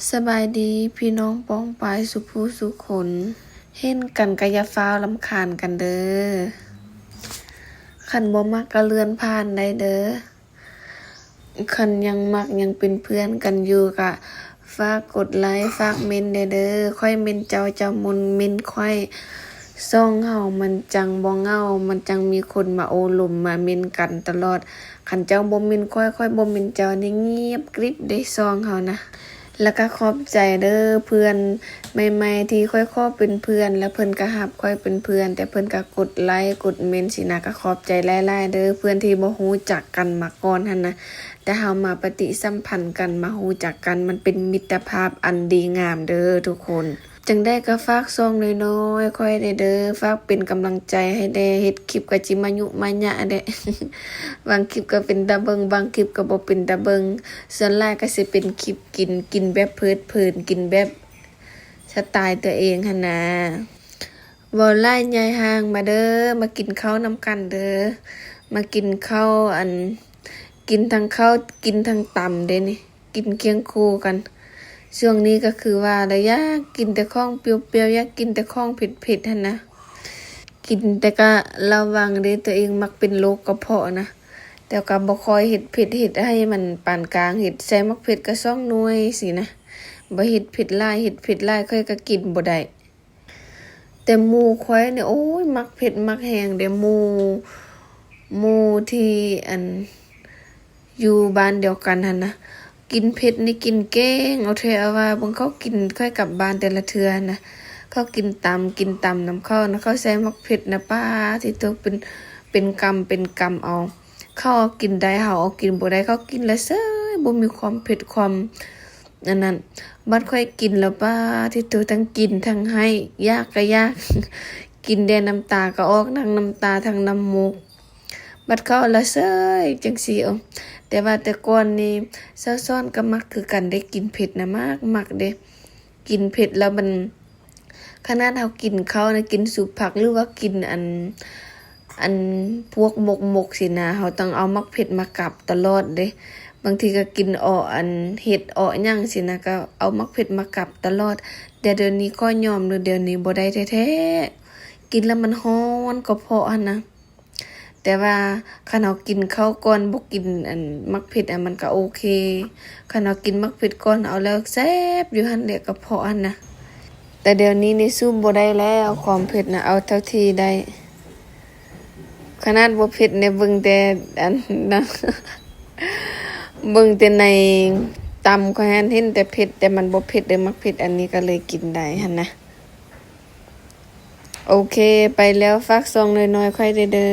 ສະບາຍດີພີ່ນ້ອງປ້ອງປາຍສູ່ຜູ້ສູ່ຄົນ. ເຫັນກັນກະຢ່າຟ້າວລຳຄານກັນເດີ. ຄັນບໍ່ມັກກະເລື່ອນຜ່ານໄດ້ເດີ. ຄັນຍັງມັກຍັງເປັນເພື່ອນກັນຢູ່ກະ ຝາກກົດໄລ ຝາກເມັ້ນແດ່ເດີ. ຂ້ອຍເມັ້ນເຈົ້າ ເຈົ້າມົນເມັ້ນຂ້ອຍ. ຊ່ອງເຮົາມັນຈັ່ງບໍ່ເຫງົາ ມັນຈັ່ງມີຄົນມາໂອ້ລົມມາເມັ້ນກັນຕະຫຼອດ. ຄັນເຈົ້າບໍ່ເມັ້ນຂ້ອຍ ຂ້ອຍບໍ່ເມັ້ນເຈົ້ານີ້ ງຽບກຣິບເດ້ຊ່ອງເຮົານະ. ແລ້ວກະຂອບໃຈເດີເພື່ອນໃໝ່ໆ ທີ່ຂ້ອຍຂໍເປັນເພື່ອນ ແລ້ວເພິ່ນກະຮັບຂ້ອຍເປັນເພື່ອນ ແຕ່ເພິ່ນກະກົດໄລກົດເມັ້ນຊີ້ນະ. ກະຂອບໃຈຫຼາຍໆເດີ ເພື່ອນທີ່ບໍ່ຮູ້ຈັກກັນມາກ່ອນຫັ້ນນະ. ແຕ່ເຮົາມາປະຕິສຳພັນກັນ ມາຮູ້ຈັກກັນ ມັນເປັນມິດຕະພາບອັນດີງາມເດີທຸກຄົນ. ຈັ່ງໃດກະຝາກຊ່ອງນ້ອຍໆຂ້ອຍແດ່ເດີ ຝາກເປັນກຳລັງໃຈໃຫ້ແດ່. ເຮັດຄລິບກະຊິມາຍຸມາຍະແດ່ ບາງຄລິບກະເປັນຕາເບິ່ງ ບາງຄລິບກະບໍ່ເປັນຕາເບິ່ງ. ສ່ວນຫຼາຍກະຊິເປັນຄລິບກິນ ກິນແບບເພີດເພີນ ກິນແບບສະຕາຍຕົວເອງຫັ້ນນາ. ເວົ້າຫຼາຍຍາຍຫ່າງ ມາເດີ ມາກິນເຂົ້ານຳກັນເດີ. ມາກິນເຂົ້າ ອັນ ກິນທັງເຂົ້າ ກິນທັງຕຳເດ້ນີ້ ກິນຄຽງຄູ່ກັນ. ຊ່ວງນີ້ກະຄືວ່າລະ ຢາກກິນແຕ່ຂອງປຽວໆ ຢາກກິນແຕ່ຂອງເຜັດໆຫັ້ນນະ. ກິນແຕ່ກະລະວັງເດ້ ຕົວເອງມັກເປັນໂລກກະເພາະນະ. ແຕ່ກະບໍ່ຄ່ອຍເຮັດເຜັດ ເຮັດໃຫ້ມັນປານກາງ ເຮັດໃສ່ໝາກເຜັດກະສອງໜ່ວຍຊີ້ນະ. ບໍ່ເຮັດເຜັດຫຼາຍ ເຮັດເຜັດຫຼາຍຂ້ອຍກະກິນບໍ່ໄດ້. ແຕ່ໝູ່ຂ້ອຍນີ້ ໂອ້ຍ ມັກເຜັດມັກແຮງເດ້. ໝູ່ ໝູ່ທີ່ ອັນ ຢູ່ບ້ານດຽວກັນຫັ້ນນະ ກິນເຜັດນີ້ກິນເກັ່ງ ເອົາແທ້ເອົາວ່າ. ເບິ່ງເຂົາກິນ ຂ້ອຍກັບບ້ານແຕ່ລະເທື່ອຫັ້ນນະ ເຂົາກິນຕຳ ກິນຕຳນຳເຂົ້ານະ ເຂົາໃສ່ໝາກເຜັດນະ ປາດ ທີ່ຕົວເປັນ ເປັນກຳເປັນກຳເອົາ. ເຂົາເອົາກິນໄດ້ ເຮົາເອົາກິນບໍ່ໄດ້. ເຂົາກິນລະເສີຍ ບໍ່ມີຄວາມເຜັດຄວາມ ອັນນັ້ນ. ບັດຂ້ອຍກິນແລ້ວ ປາດ ທີ່ໂຕ ທັງກິນທັງໄຫ້ ຢາກກະຢາກ ກິນແດ່ ນ້ຳຕາກະອອກ ທັງນ້ຳຕາທັງນ້ຳມູກ. ບັດເຂົາລະເສີຍຈັ່ງຊີ້. ໂອ ແຕ່ວ່າແຕ່ກ່ອນນີ້ ສາວສອນກະມັກຄືກັນເດ້ ກິນເຜັດນະ ມັກ ມັກເດ້. ກິນເຜັດແລ້ວມັນ ຂະໜາດເຮົາກິນເຂົ້ານະ ກິນຊຸບຜັກ ຫຼືວ່າກິນ ອັນ ອັນພວກໝົກໆຊີ້ນະ ເຮົາຕ້ອງເອົາໝາກເຜັດມາກັບຕະຫຼອດເດ້. ບາງທີກະກິນເອາະ ອັນ ເຫັດເອາະຫຍັງຊີ້ນະ ກະເອົາໝາກເຜັດມາກັບຕະຫຼອດ. ແຕ່ດຽວນີ້ຂໍຍອມເດີ ດຽວນີ້ບໍ່ໄດ້ແທ້ໆ ກິນແລ້ວມັນຮ້ອນກະເພາະຫັ້ນນະ. ແຕ່ວ່າຄັນເຮົາກິນເຂົ້າກ່ອນ ບໍ່ກິນ ອັນ ໝາກເຜັດ ອັນ ມັນກະໂອເຄ. ຄັນເຮົາກິນໝາກເຜັດກ່ອນ ເອົາແລ້ວແຊບຢູ່ຫັ້ນແຫຼະ ກະເພາະຫັ້ນນະ. ແຕ່ດຽວນີ້ນີ້ ສູ້ບໍ່ໄດ້ແລ້ວ ຄວາມເຜັດນະ ເອົາເທົ່າທີ່ໄດ້. ຂະໜາດບໍ່ເຜັດນີ້ ເບິ່ງແຕ່ ອັນ ນະ ເບິ່ງແຕ່ໃນຕຳຂ້ອຍຫັ້ນ ເຫັນແຕ່ເຜັດ ແຕ່ມັນບໍ່ເຜັດເດີ ໝາກເຜັດອັນນີ້ ກະເລີຍກິນໄດ້ຫັ້ນນະ. ໂອເຄ ໄປແລ້ວ ຝາກຊ່ອງນ້ອຍໆຂ້ອຍແດ່ເດີ.